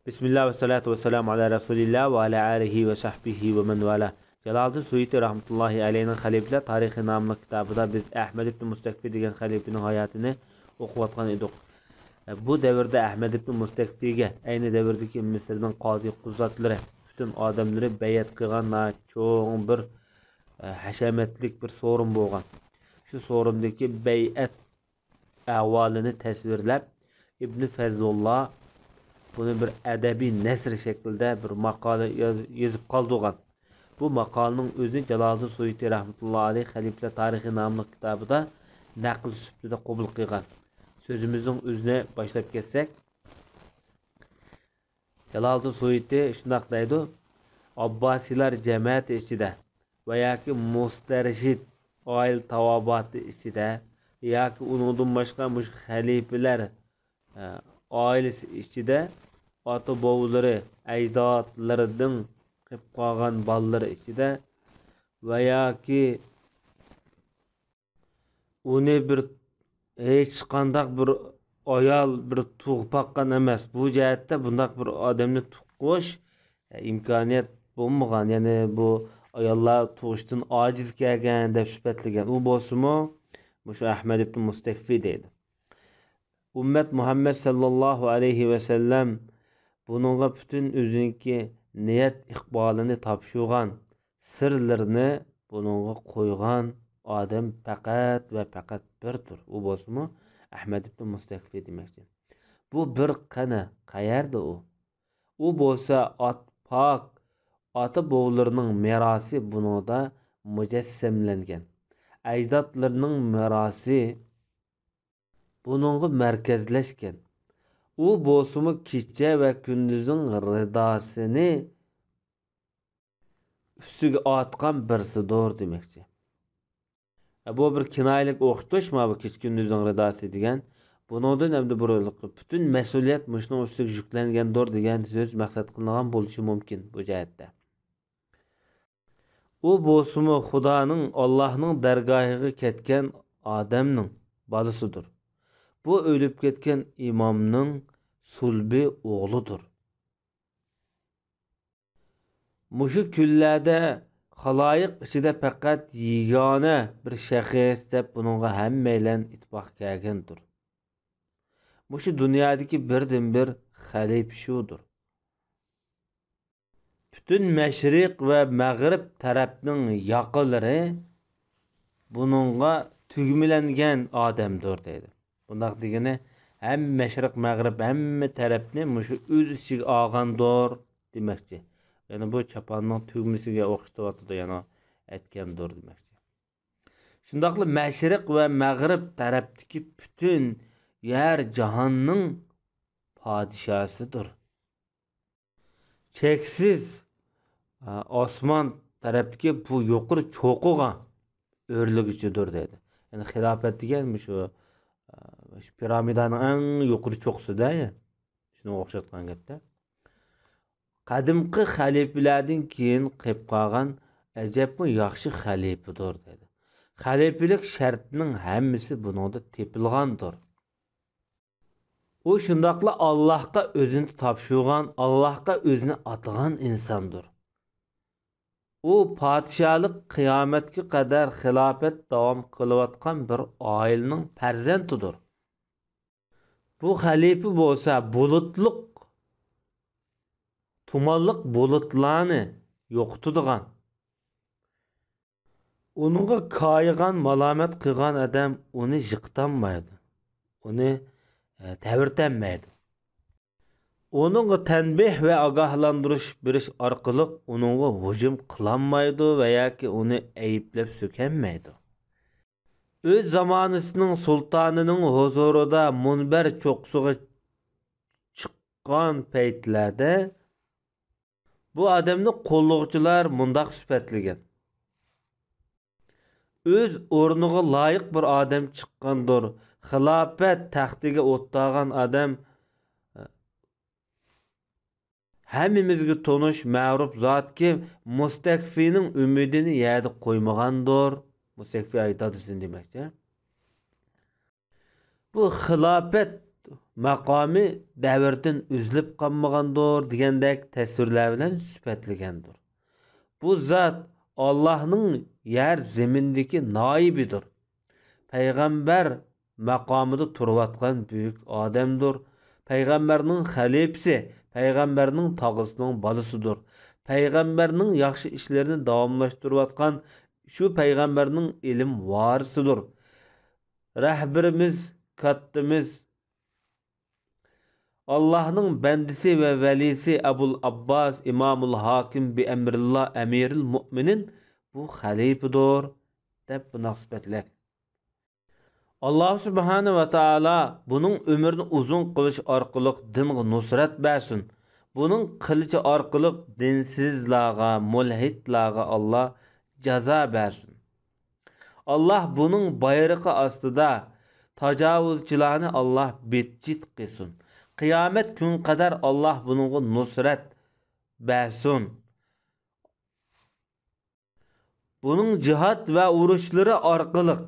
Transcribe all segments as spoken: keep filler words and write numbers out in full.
بىسمىللا ۋەسسالاتۇ ۋەسسالامۇ ئالا رەسۇلىللا ۋە ئالا ئالىھى ۋە سەھبىھى ۋە مەن ۋالا. جالالىدىن سۇيۇتى رەھمەتۇللاھى ئەلەيھىنىڭ خەلىپىلەر تارىخى ناملىق كىتابىدا بىز ئەھمەد ئىبن مۇستەكفى دېگەن خەلىپىنىڭ ھاياتىنى ئوقۇۋاتقان ئىدۇق. بۇ دەۋردە ئەھمەد ئىبن مۇستەكفىگە ئەينى دەۋردىكى مىسىرنىڭ قازى قۇزاتلىرى، پۈتۈن ئادەملىرى بەيئەت قىلغان چوڭ بىر، ھەشەمەتلىك بىر سورۇن بولغان. شۇ سورۇندىكى بەيئەت ئەھۋالىنى تەسۋىرلەپ، ئىبنى فەزلۇللا بۇنى بىر ئەدەبىي نەسر شەكلىدە بىر ماقالە ياز-، يېزىپ قالدۇرغان. بۇ ماقالىنىڭ ئۆزىنى جالالىدىن سۇيۇتى رەھمەتۇللا ئەلەيھ خەلىپىلەر تارىخى ناملىق كىتابىدا نەقىل سۈپىتىدە قوبۇل قىلغان. سۆزىمىزنىڭ ئۆزىنى باشلاپ كەتسەك، جالالىدىن سۇيۇتى شۇنداق دەيدۇ، ئابباسىيلار جەمەتى ئىچىدە ۋە ياكى مۇستەرشىد ئائىلە تاۋابىئاتى ئىچىدە ياكى ئۇنىڭدىن باشقا مۇشۇ خەلىپىلەر، ئە، ئائىلىسى ئىچىدە ئاتا-بوۋىلىرى، ئەجدادلىرىنىڭ قېلىپ قالغان بالىلىرى ئىچىدە ۋە ياكى ئۇنى بىر ھېچقانداق بىر ئايال بىر تۇغۇپ باققان ئەمەس. بۇ جەھەتتە بۇنداق بىر ئادەمنى تۇغقۇش ئىمكانىيەت بولمىغان. يەنى بۇ ئاياللار تۇغۇشتىن ئاجىز كەلگەن دەپ سۈپەتلىگەن. ئۇ بولسىمۇ مۇشۇ ئەھمەد ئىبن مۇستەكفى دەيدۇ. ئۈممەت مۇھەممەد سەللەللاھۇ ئەلەيھى ۋەسەللەم بۇنىڭغا پۈتۈن ئۆزىنىڭكى نىيەت ئىقبالىنى تاپشۇرغان، سىرلىرىنى بۇنىڭغا قويغان ئادەم پەقەت ۋە پەقەت بىردۇر. ئۇ بولسىمۇ ئەھمەد ئىبن مۇستەكفى دېمەكچى. بۇ بىر قېنى، قەيەردە ئۇ؟ ئۇ بولسا ئات-، پاك ئاتا-بوۋىلىرىنىڭ مىراسى بۇنىڭدا مۇجەسسەملەنگەن. ئەجدادلىرىنىڭ مىراسى بۇنىڭغا مەركەزلەشكەن. ئۇ بولسىمۇ كېچە ۋە كۈندۈزنىڭ رىداسىنى ئۈستىگە ئارتقان بىرسىدۇر دېمەكچى. بۇ بىر كىنايىلىك ئوخشىتىش، ما بۇ كېچە كۈندۈزنىڭ رىداسى دېگەن. بۇنىڭدىن ئەمدى بۇ پۈتۈن مەسئۇلىيەت مۇشۇنىڭ ئۈستىگە يۈكلەنگەندۇر دېگەن سۆز مەقسەت قىلىنغان بولۇشى مۇمكىن بۇ جەھەتتە. ئۇ بولسىمۇ خۇدانىڭ، ئاللاھنىڭ دەرگاھىغا كەتكەن ئادەمنىڭ بالىسىدۇر. بۇ ئۆلۈپ كەتكەن ئىمامنىڭ سۇلبى ئوغلىدۇر. مۇشۇ كۈنلەردە خالايىق ئىچىدە پەقەت يېگانە بىر شەخس دەپ بۇنىڭغا ھەممەيلەن ئىتتىپاق كەلگەندۇر. مۇشۇ دۇنيادىكى بىردىنبىر خەلىپە شۇدۇر. پۈتۈن مەشرىق ۋە مەغرىب تەرەپنىڭ ياقىلىرى بۇنىڭغا تۈگمىلەنگەن ئادەمدۇر دەيدۇ. بۇنداق دېگىنى، ھەممە مەشرىق، مەغرىب، ھەممە تەرەپنى مۇشۇ ئۆز ئىچىگە ئالغاندۇر دېمەكچى. يەنى بۇ چاپاننىڭ تۈگمىسىگە ئوخشىتىۋاتىدۇ، يەنى ئەتكەندۇر دېمەكچى. شۇنداقلا مەشرىق ۋە مەغرىب تەرەپتىكى پۈتۈن يەر جاھاننىڭ پادىشاسىدۇر. چەكسىز، ئا، ئاسمان تەرەپتىكى بۇ يۇقىرى چوققىغا ئۆرلىگۈچىدۇر دەيدۇ. يەنى خىلاپەت دېگەن مۇشۇ، ئا، شۇ پىرامىدانىڭ ئەڭ يۇقىرى چوققىسىدا، شۇنىڭغا ئوخشاتقان گەپتە. قەدىمكى خەلىپىلەردىن كېيىن قېلىپ قالغان ئەجەبمۇ ياخشى خەلىپىدۇر دەيدۇ. خەلىپىلىك شەرتنىڭ ھەممىسى بۇنىڭدا تېپىلغاندۇر. ئۇ شۇنداقلا ئاللاھقا ئۆزىنى تاپشۇرغان، ئاللاھقا ئۆزىنى ئاتىغان ئىنساندۇر. ئۇ پادىشاھلىق قىيامەتكە قەدەر خىلاپەت داۋام قىلىۋاتقان بىر ئائىلىنىڭ پەرزەنتىدۇر. بۇ خەلىپە بولسا بۇلۇتلۇق، تۇمانلىق بۇلۇتلارنى يوقىتىدىغان، ئۇنىڭغا كايىغان، مالامەت قىلغان ئادەم ئۇنى يىقىتالمايدۇ، ئۇنى، ئە، تەۋرىتەلمەيدۇ. ئۇنىڭغا تەنبىھ ۋە ئاگاھلاندۇرۇش بېرىش ئارقىلىق ئۇنىڭغا ھۇجۇم قىلالمايدۇ ۋە ياكى ئۇنى ئەيىبلەپ سۆكەلمەيدۇ. ئۆز زامانىسىنىڭ سۇلتانىنىڭ ھۇزۇرىدا مۇنبەر چوققىسىغا چىققان پەيتلەردە بۇ ئادەمنى قوللىغۇچىلار مۇنداق سۈپەتلىگەن: ئۆز ئورنىغا لايىق بىر ئادەم چىققاندۇر، خىلاپەت تەختىگە ئولتۇرغان ئادەم ھەممىمىزگە تونۇش، مەرۇپ زاتكى، مۇستەكفىنىڭ ئۈمىدىنى يەردە قويمىغاندۇر. مۇستەكفى ئاي دادىسىنى دېمەكچى. بۇ خىلاپەت ماقامى دەۋردىن ئۈزۈلۈپ قالمىغاندۇر دېگەندەك تەسۋىرلەر بىلەن سۈپەتلىگەندۇر. بۇ زات ئاللاھنىڭ يەر زېمىندىكى نائىبىدۇر. پەيغەمبەر ماقامىدا تۇرۇۋاتقان بۈيۈك ئادەمدۇر. پەيغەمبەرنىڭ خەلىپىسى، پەيغەمبەرنىڭ تاغىسىنىڭ بالىسىدۇر. پەيغەمبەرنىڭ ياخشى ئىشلىرىنى داۋاملاشتۇرۇۋاتقان شۇ پەيغەمبەرنىڭ ئىلىم ۋارىسىدۇر. رەھبىرىمىز، كاتتىمىز، ئاللاھنىڭ بەندىسى ۋە ۋەلىسى ئەبۇل ئابباس ئىمامۇل ھاكىم بىئەمرىللا ئەمىرىل مۇئمىنىن بۇ خەلىپىدۇر، دەپ بۇنداق سۈپەتلەر. ئاللاھ سۇبھانە ۋە تائالا بۇنىڭ ئۆمرىنى ئۇزۇن قىلىش ئارقىلىق دىنغا نۇسرەت بەرسۇن. بۇنىڭ قىلىچى ئارقىلىق دىنسىزلارغا، مۇلھىدلارغا ئاللاھ جازا بەرسۇن. ئاللاھ بۇنىڭ بايرىقى ئاستىدا تاجاۋۇزچىلارنى ئاللاھ بىتچىت قىلسۇن. قىيامەت كۈنى قەدەر ئاللاھ بۇنىڭغا نۇسرەت بەرسۇن. بۇنىڭ جىھاد ۋە ئۇرۇشلىرى ئارقىلىق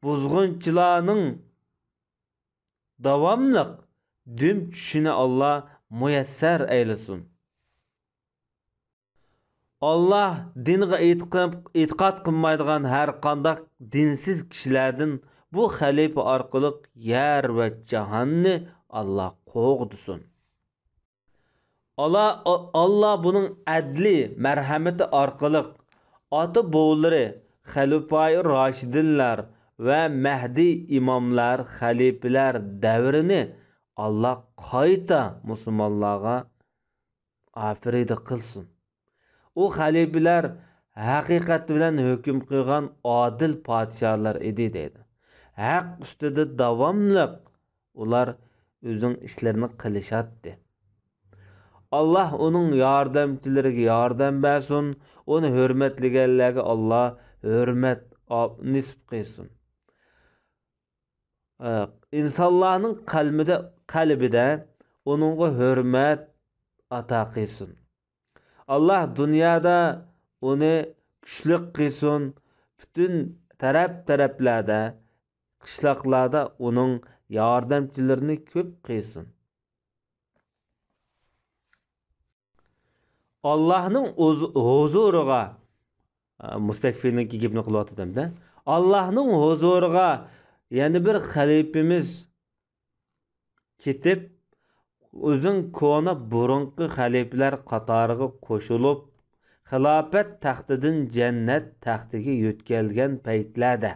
بۇزغۇنچىلارنىڭ داۋاملىق دۈم چۈشۈشىنى ئاللاھ مۇيەسسەر ئەيلىسۇن. ئاللاھ دىنغا ئېتىقا-، ئېتىقاد قىلمايدىغان ھەر قانداق دىنسىز كىشىلەردىن بۇ خەلىپە ئارقىلىق يەر ۋە جاھاننى ئاللاھ قوغدىسۇن. ئالا-، ئا-، ئاللاھ بۇنىڭ ئەدلى، مەرھەمىتى ئارقىلىق ئاتا-بوۋىلىرى، خەلىپائى راشىدىنلار ۋە مەھدى ئىماملار، خەلىپىلەر دەۋرىنى ئاللاھ قايتا مۇسۇلمانلارغا ئاپىرىدە قىلسۇن. ئۇ خەلىپىلەر ھەقىقەت بىلەن ھۆكۈم قىلغان ئادىل پادىشاھلار ئىدى، دەيدۇ. ھەق ئۈستىدە داۋاملىق ئۇلار ئۆزىنىڭ ئىشلىرىنى قىلىشاتتى. ئاللاھ ئۇنىڭ ياردەمچىلىرىگە ياردەم بەرسۇن، ئۇنى ھۆرمەتلىگەنلەرگە ئاللاھ ھۆرمەت ئا-، نېسىپ قىلسۇن. ئە، ئىنسانلارنىڭ قەلبىدە، قەلبىدە ئۇنىڭغا ھۆرمەت ئاتا قىلسۇن. ئاللاھ دۇنيادا ئۇنى كۈچلۈك قىلسۇن، پۈتۈن تەرەپ-تەرەپلەردە، قىشلاقلاردا ئۇنىڭ ياردەمچىلىرىنى كۆپ قىلسۇن. ئاللاھنىڭ ئۇز-، ھۇزۇرىغا، ئا، مۇستەكفىنىڭكى گېپىنى قىلىۋاتىدۇ ئەمدى. ئاللاھنىڭ ھۇزۇرىغا يەنە بىر خەلىپىمىز كېتىپ، ئۆزىنىڭ كونا بۇرۇنقى خەلىپىلەر قاتارىغا قوشۇلۇپ، خىلاپەت تەختىدىن جەننەت تەختىگە يۆتكەلگەن پەيتلەردە،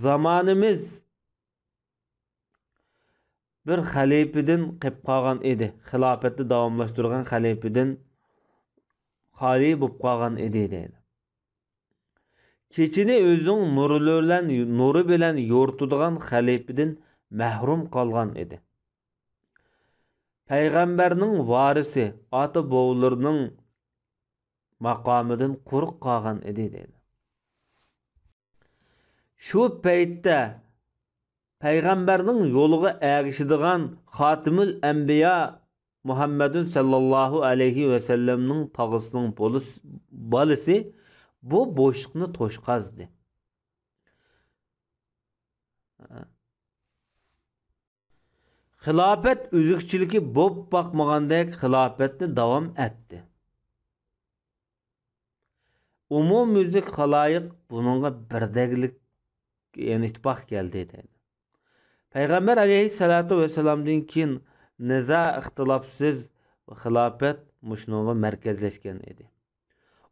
زامانىمىز بىر خەلىپىدىن قېلىپ قالغان ئىدى. خىلاپەتنى داۋاملاشتۇرغان خەلىپىدىن خالىي بولۇپ قالغان ئىدى، دەيدۇ. كېچىنى ئۆزىنىڭ نۇرى بىلەن، نۇرى بىلەن يورۇتىدىغان خەلىپىدىن مەھرۇم قالغان ئىدى. پەيغەمبەرنىڭ ۋارىسى، ئاتا-بوۋىلىرىنىڭ ماقامىدىن قۇرۇق قالغان ئىدى، دەيدۇ. شۇ پەيتتە پەيغەمبەرنىڭ يولىغا ئەگىشىدىغان خاتىمۇل ئەنبىيا مۇھەممەدۇن سەللەللاھۇ ئەلەيھى ۋەسەللەمنىڭ تاغىسىنىڭ بولۇس-، بالىسى بۇ بوشلۇقنى توشقازدى. خىلاپەت ئۈزۈكچىلىكى بولۇپ باقمىغاندەك خىلاپەتنى داۋام ئەتتى. ئومۇميۈزلۈك خالايىق بۇنىڭغا بىردەكلىك، يەنى ئىتتىپاق كەلدى، دەيدۇ. پەيغەمبەر ئەلەيھىسسالاتۇ ۋەسسالامدىن كېيىن نىزا، ئىختىلاپسىز خىلاپەت مۇشۇنىڭغا مەركەزلەشكەن ئىدى.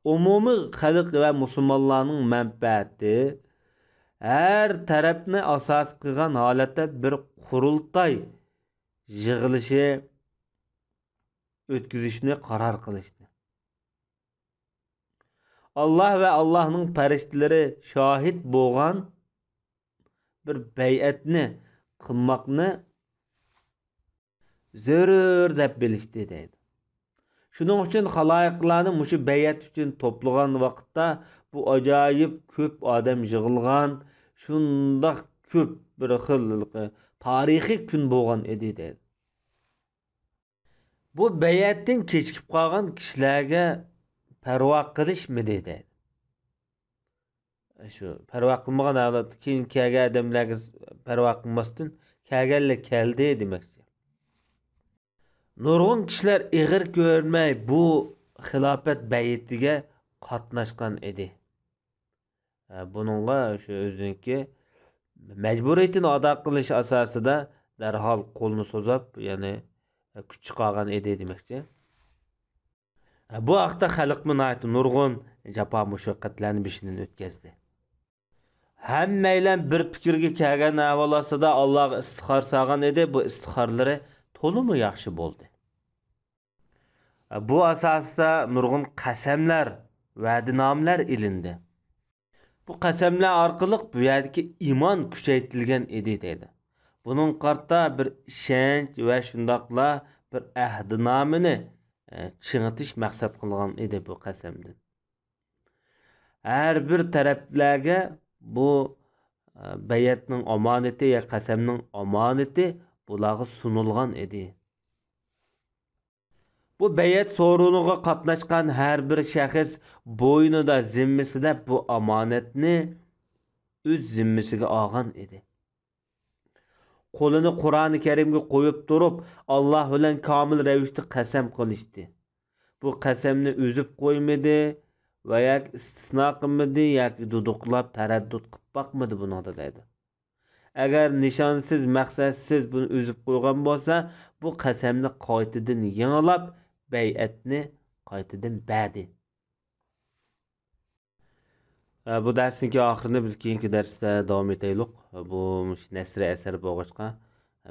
ئومۇمىي خەلق ۋە مۇسۇلمانلارنىڭ مەنپەئەتى ھەر تەرەپنى ئاساس قىلغان ھالەتتە بىر قۇرۇلتاي يىغىلىشى ئۆتكۈزۈشنى قارار قىلىشتى. ئاللاھ ۋە ئاللاھنىڭ پەرىشتىلىرى شاھىت بولغان بىر بەيئەتنى قىلماقنى زۆرۈر دەپ بىلىشتى، دەيدۇ. شۇنىڭ ئۈچۈن خالايىقلارنى مۇشۇ بەيئەت ئۈچۈن توپلىغان ۋاقىتتا بۇ ئاجايىپ كۆپ ئادەم يىغىلغان، شۇنداق كۆپ بىر خىل تارىخىي كۈن بولغان ئىدى، دەيدۇ. بۇ بەيئەتتىن كېچىكىپ قالغان كىشىلەرگە پەرۋا قىلىشمىدى، دەيدۇ. شۇ پەرۋا قىلمىغان ھالەتتە كېيىن كەلگەن ئادەملەرگە پەرۋا قىلماستىن، كەلگەنلەر كەلدى دېمەكچى. نۇرغۇن كىشىلەر ئېغىر كۆرمەي بۇ خىلاپەت بەيئىتىگە قاتناشقان ئىدى. ئە، بۇنىڭغا شۇ ئۆزىنىڭكى مەجبۇرىيىتىنى ئادا قىلىش ئاساسىدا دەرھال قولىنى سوزۇپ، يەنى، ئە، كۈچ چىقارغان ئىدى دېمەكچى. ئە، بۇ ھەقتە خەلقمۇ ناھايىتى نۇرغۇن جاپا مۇشەققەتلەرنى بېشىدىن ئۆتكەزدى. ھەممەيلەن بىر پىكىرگە كەلگەن ئەھۋال ئاستىدا ئاللاغا ئىستىخارە سالغان ئىدى. بۇ ئىستىخارىلىرى تولىمۇ ياخشى بولدى. بۇ ئاساستا نۇرغۇن قەسەملەر، ۋەدىنامىلەر ئېلىندى. بۇ قەسەملەر ئارقىلىق بۇ يەردىكى ئىمان كۈچەيتىلگەن ئىدى دەيدۇ. بۇنىڭغا قارىتا بىر ئىشەنچ ۋە شۇنداقلا بىر ئەھدىنامىنى، ئە، چىڭىتىش مەقسەت قىلغان ئىدى بۇ قەسەمدىن. ھەر بىر تەرەپلەرگە بۇ، ئە، بەيئەتنىڭ ئامانىتى يا قەسەمنىڭ ئامانىتى بۇلارغا سۇنۇلغان ئىدى. بۇ بەيئەت سورۇنىغا قاتناشقان ھەر بىر شەخس بوينىدا، زىممىسىدە بۇ ئامانەتنى ئۆز زىممىسىگە ئالغان ئىدى. قولىنى قۇرئانى كەرىمگە قويۇپ تۇرۇپ، ئاللا بىلەن كامىل رەۋىشتە قەسەم قىلىشتى. بۇ قەسەمنى ئۈزۈپ قويمىدى ۋە ياكى ئىستىسنا قىلمىدى ياكى دۇدۇقلاپ تەرەددۇت قىلىپ باقمىدى بۇنىڭدا دەيدۇ. ئەگەر نىشانسىز، مەقسەتسىز بۇنى ئۈزۈپ قويغان بولسا، بۇ قەسەمنى قايتىدىن يېڭىلاپ، بەيئەتنى قايتىدىن بەردى. ئە، بۇ دەرسنىڭكى ئاخىرىنى بىز كېيىنكى دەرستە داۋام ئېتەيلۇق. بۇ مۇشۇ نەسرىي ئەسەر بولغاچقا،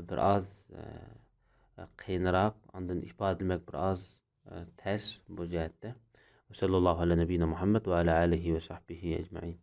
بىر ئاز، ئە، قىيىنراق، ئاندىن ئىپادىلىمەك بىر ئاز، ئە، تەس بۇ جەھەتتە. وصلى الله على نبينا محمد وعلى آله وصحبه أجمعين.